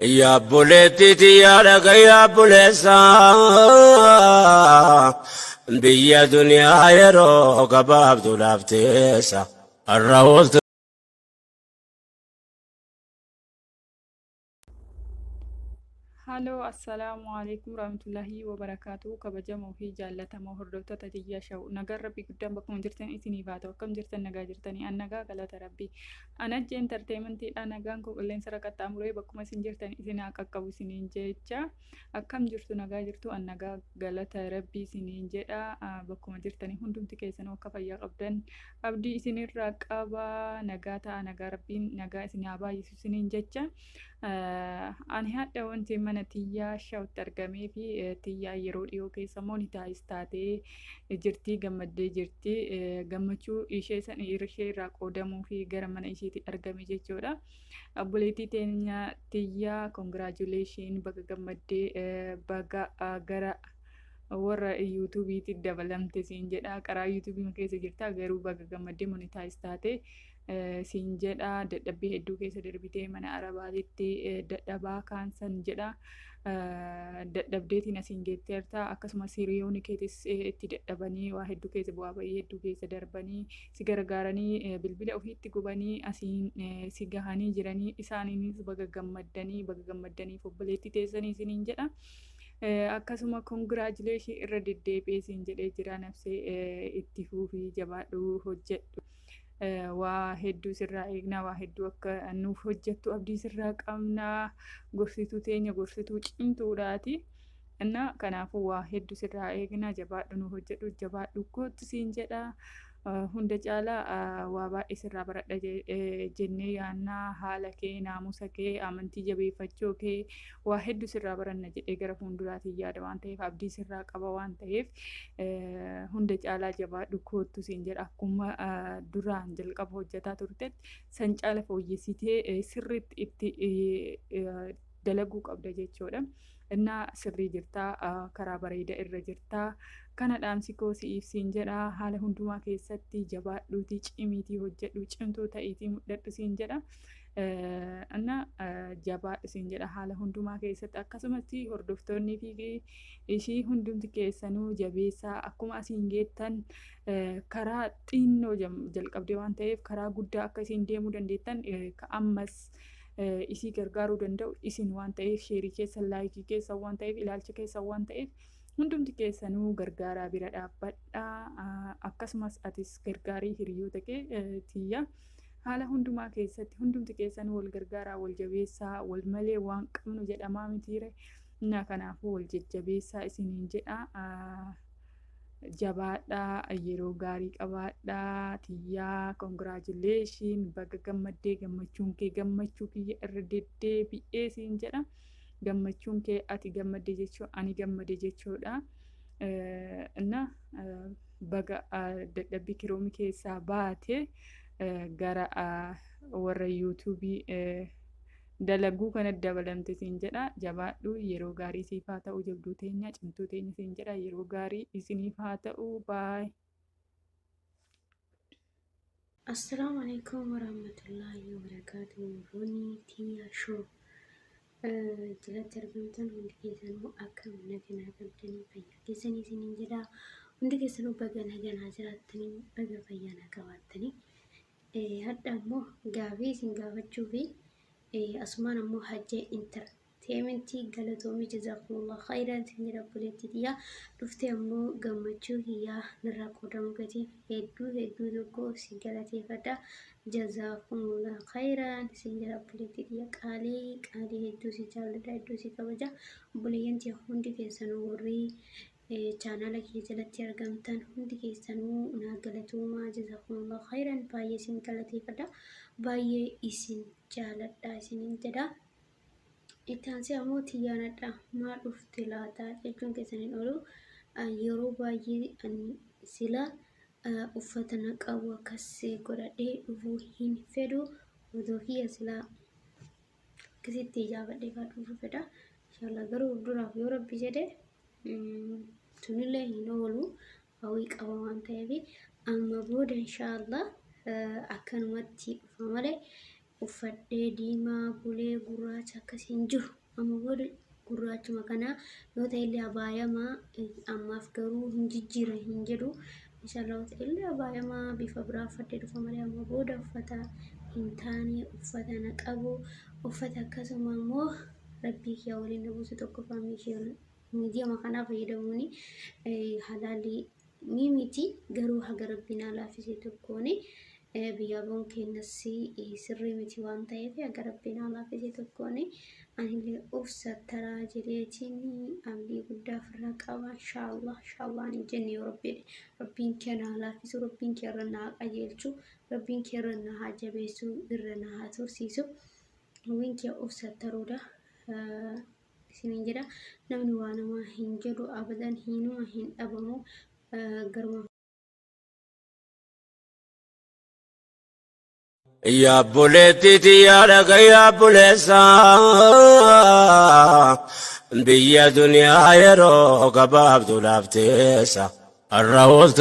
Yaabboleetti tiyyaa dhaga yaabboleessa biyya duniyaa yeroo gabaabduudhaaf teessa har'a ooltu. Haaloo assalaamu alaikum warahmatullahi wabarakaatu kabajamoo fi jaallatamoo hordoftoota Tiyyaa Shaw nagaan rabbii guddaan bakkuma jirtan isiniif haa ta'u. Akkam jirtan? Nagaa jirtanii? An nagaa, galata rabbii. An ajje entertainmentiidha. Nagaan koo qilleensa irra qaxxaamuree bakkuma isin jirtan isin haa qaqqabu isiniin jecha. Akkam jirtu? Nagaa jirtu? An nagaa, galata rabbii isiniin jedha. Bakkuma jirtanii hundumti keessanuu akka fayyaa qabdan abdii isinirraa qaba. Nagaa ta'a, nagaa rabbiin nagaa isin haa baay'isu isiniin jecha. Ani hadha wanti mana Tiyyaa Shawtti argamee fi Tiyyaa yeroo dhiyoo keessa monetize taatee jirti, gammaddee jirti. Gammachuu ishee san ishee irraa qoodamuu fi gara mana isheetti argame jechuudha. Obboleettii teenya Tiyyaa, congratulation, baga gammaddee, baga gara warra YouTubeiitti dabalamte siin jedha. Karaa YouTubeii keessa jirta, garuu baga gammaddee monetize taate siin jedha. Dadhabbii hedduu keessa darbitee, mana arabaatitti dadhabaa kaansan jedha. Dadhabdeetiin asiin geetteerta. Akkasumas hiriyoonni keetis itti dadhabanii, waa hedduu keessa, bu'aa bahii hedduu keessa darbanii, si gargaaranii, bilbila ofiitti gubanii asiin si gahanii jiranii. Isaaniinis baga gammaddanii, baga gammaddaniif obboleettii teessanii isiniin jedha. Akkasuma congratulation irra deddeebi'ee siin jedhee jira. Nafsee itti fuufii, jabaadhu, hojjedhu. Waa hedduu sirraa eegnaa, waa hedduu akka nuuf hojjettu abdii sirraa qabnaa. Gorsituu teenya, gorsituu cimtuudhaati. Inna kanaafuu waa hedduu sirraa eegnaa, jabaadhu, nu hojjedhu, jabaadhu, kootu siin jedha. Hunda caalaa waa baay'ee sirraa baradha jennee yaannaa. Haala kee, naamusa kee, amantii jabeeffachuu kee, waa hedduu sirraa baranna jedhee gara fuulduraatiin yaada waan ta'eef, abdii sirraa qaba waan ta'eef, hunda caalaa jabaadhu, koottu siin jedha. Akkuma duraan jalqaba hojjetaa turtetti san caala fooyyessitee sirriitti itti dalaguu qabda jechuudha. Innaa sirrii jirtaa, karaa bareeda irra jirtaa. Kana dhaamsi koo si'iif siin jedha. Haala hundumaa keessatti jabaadhuutii, cimiitii hojjedhu, cimtuu ta'iitii mudhadhu siin jedha. Inna jabaadhu siin jedha haala hundumaa keessatti. Akkasumatti hordoftoonni fi ishii hundumti keessanuu jabeessaa. Akkuma asiin geettan karaa xinnoo jalqabdee waan ta'eef, karaa guddaa akka isiin deemuu dandeettan ammas isii gargaaruu danda'u isin waan ta'eef, shareii keessan, likeii keessan waan ta'eef, ilaalcha keessan waan ta'eef, hundumti keessanuu gargaaraa, bira dhaabbadhaa. Akkasumas atis gargaarii hiriyoota kee, Tiyya. Haala hundumaa keessatti hundumti keessanuu wal gargaaraa, wal jabeessaa. Wal malee waan qabnu jedhamaa mitiire? Na kanaafuu wal jajjabeessaa isiniin jedha. Jabaadhaa, yeroo gaarii qabaadhaa. Tiyyaa, congratulation, baga gammaddee. Gammachuun kee gammachuu kiyya, irra deddeebi'ee siin jedha. Gammachuun kee, ati gammadde jechuu, ani gammade jechuudha. Na baga dadhabbii Chromeii keessaa baate, gara warra YouTubeii dalaguu kana dabalamte siin jedha. Jabaadhu, yeroo gaarii siif haa ta'u, jabduu teenya, cimtuu teenya siin jedha. Yeroo gaarii isiniif haa ta'u. Bye. Assalaamu alaikum warahmatullahi wabarakatuh. Roonii Tiyyaa Show jalatti argamtan hundi keessanuu, akkam naganaa qabdanii? Fayyaa keessanii isiniin jedha. Hundi keessanuu baga naganaa jiraattanii, baga fayyaa naa qabaattanii. Hadha ammoo gaafii isin gaafachuu fi asumaan ammoo Hajjee Entertainmentii galatoomii, jazakumullah khayran isin jedha. Obboleettii tiyyaa dhuftee ammoo gammachuu kiyyaa narraa qoodamuu keetiif hedduu hedduu tokko si galateeffadha. Jazakumullah khayran isin jedha. Obboleettii tiyya qaalii qaalii, hedduu si jaalladha, hedduu si kabaja. Obboleeyyan tiyya hundi keessanuu, warri chaanaala kiyya jalatti argamtan hundi keessanuu naa galatoomaa, jazakumullah khayran, baay'ee isin galateeffadha, baay'ee isin jaaladha isiniin jedha. Itti aansee ammoo tiyyaanadha maa dhufte laata jechuun keessan hin oolu. Yeroo baay'ee ani sila uffata na qabu akkas godhadhee dhufuu hin fedhu. Otoo kiyya silaa akkasitti ijaabadhee faa dhufuu fedha. Inshallah garuu duraaf yoo rabbi jedhe sunillee hin oolu, hawwii qaba waan ta'eef, amma booda inshallah akkanumatti dhufa malee. Uffadhee diimaa bulee gurraacha akkasii hin jiru. Amma booda gurraachuma kana yoo ta'ellee abaayamaa ammaaf garuu hin jijjiira hin jedhu. Inshallah yoo ta'ellee abaayamaa bifa biraa uffadhee dhufa malee amma booda uffata hin taane, uffata na qabu, uffata akkasuma immoo rabbii kiyya waliin na buusu tokkoffaa miidiyama kanaa fayyadamuun halaalii ni miti, garuu haga rabbii naa laaffise tokkoon biyyaa bahuun keenyas sirrii miti waan ta'eef, haga rabbii naa laaffise tokkoon anillee of sattaraa jedheetiin abdii guddaa ofirraa qaba. Inshaallah, inshaallah hin jenne, yoo rabbi jedhe, rabbiin kee naa laaffisu, rabbiin kee irra naa qajeelchu, rabbiin kee irra naa haa jabeessu, irra naa haa tursiisu. Hawwiin kee of sattaruudha isiniin jedha. Namni waa namaa hin jedhu abadan, hinuma hin dhabamu garuma. Yaa obboleettii, yaa dhagaya obboleessa, biyya duniyaa yeroo gabaabduu laafteessa har'a ooltu.